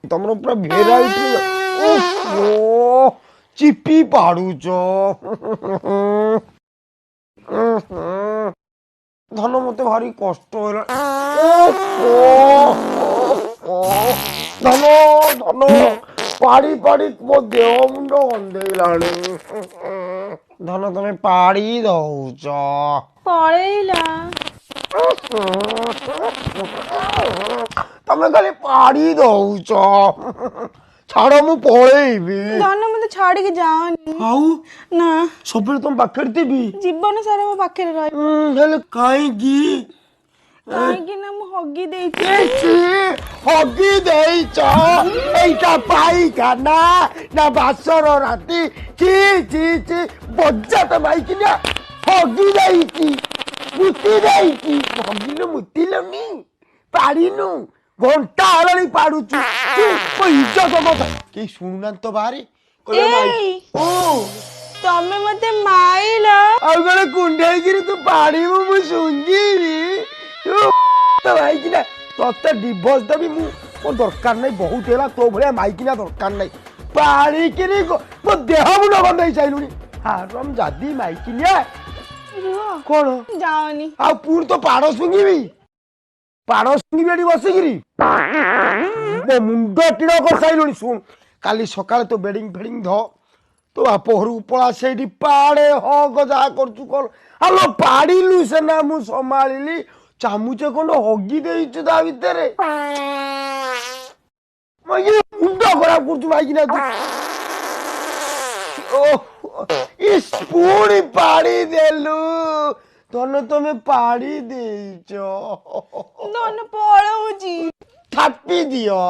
ତମର ପୁରା ଭେରାଇଟି। ଓହୋ, ଚିପି ପାଡୁଛ। ଧନ, ମତେ ଭାରି କଷ୍ଟ ହେଲା। ଧନ, ଧନ, ପାଡ଼ି ପାଡ଼ି ମୋ ଦେହ ମୁଣ୍ଡ ଗନ୍ଧେଇଲାଣି। ଧନ, ତମେ ପାଡ଼ି ଦଉଛ। ପଳେଇଲା। ତମେ ଖାଲି ପାଡ଼ି ଦଉଛ। ଛାଡ, ମୁଁ ପଳେଇବି। ଧନ, ମତେ ଛାଡିକି ଯାଅନି। ଆଉ ନା। ସବୁବେଳେ ତମ ପାଖରେ ଥିବି। ଜୀବନ ସାରା ମୋ ପାଖରେ ରହିବ। ହେଲେ କାହିଁକି? କାହିଁକି ନା ମୁଁ ହଗି ଦେଇଛି। କିଛି ହଗି ଦେଇଛ? ଏଇଟା ପାଇଖାନା ନା ବାସର ରାତି? ଚି ଚି ଚି, ବଜାତ ମାଇକିନା। ହଗି ଦେଇଛି, ମୁତି ଦେଇଛି। ହଗିଲୁ, ମୁତିଲୁନି, ପାଡ଼ିନୁ, ଘଣ୍ଟା ହେଲାଣି ପାଡୁଛୁ। ଛି, ମୋ ଇଜ୍ଜତ କଥା କେହି ଶୁଣୁନାହାନ୍ତି ତ ବାହାରେ। କହିବେ ଏଇ। ଓ। ତମେ ମତେ ମାଇଲ। ଆଉ କଣ କୁଣ୍ଢେଇକିରି ତୁ ପାଡ଼ିବୁ, ମୁଁ ଶୁଙ୍ଘିବି? ତୁ ତ ମାଇକିନା, ତତେ ଡିଭୋର୍ସ ଦେବି ମୁଁ। ମୋ ଦରକାର ନାହିଁ, ବହୁତ ହେଲା। ତୋ ଭଳିଆ ମାଇକିନା ଦରକାର ନାହିଁ। ପାଣିକିରି ମୋ ଦେହ ମୁଣ୍ଡ ଗନ୍ଧେଇ ସାଇଲୁଣି, ହାରମ ଜାଦି ମାଇକିନିଆ। ରୁହ। କଣ? ଯାଅନି। ଆଉ ପୁଣି ତୋ ପାଡ଼ ଶୁଙ୍ଘିବି? ପାଡ଼ ଶୁଙ୍ଘିବି ଏଠି ବସିକିରି? ମୋ ମୁଣ୍ଡ ଟିଣ କରିସାରିଲୁଣି। ଶୁଣ, କାଲି ସକାଳେ ତୋ ବେଡିଂ ଫେଡିଂ ଧ, ତୋ ବାପ ଘରକୁ ପଳା, ସେଇଠି ପାଡ଼େ, ହଗ, ଯାହା କରୁଛୁ କର। ଆଲୋ, ପାଡ଼ିଲୁ ସେନା ମୁଁ ସମ୍ଭାଳିଲି। ଚାମୁଚେ ଖଣ୍ଡ ହଗି ଦେଇଛୁ ତା ଭିତରେ। ମୁଣ୍ଡ ଖରାପ କରୁଛୁ ମାଇକିନା ତୁ। ଓ ଇସ୍, ପୁଣି ପାଡ଼ି ଦେଲୁ। ଧନ, ତମେ ପାଡ଼ି ଦେଇଛ। ଧନ, ପଳଉଛି। ଥାପି ଦିଅ।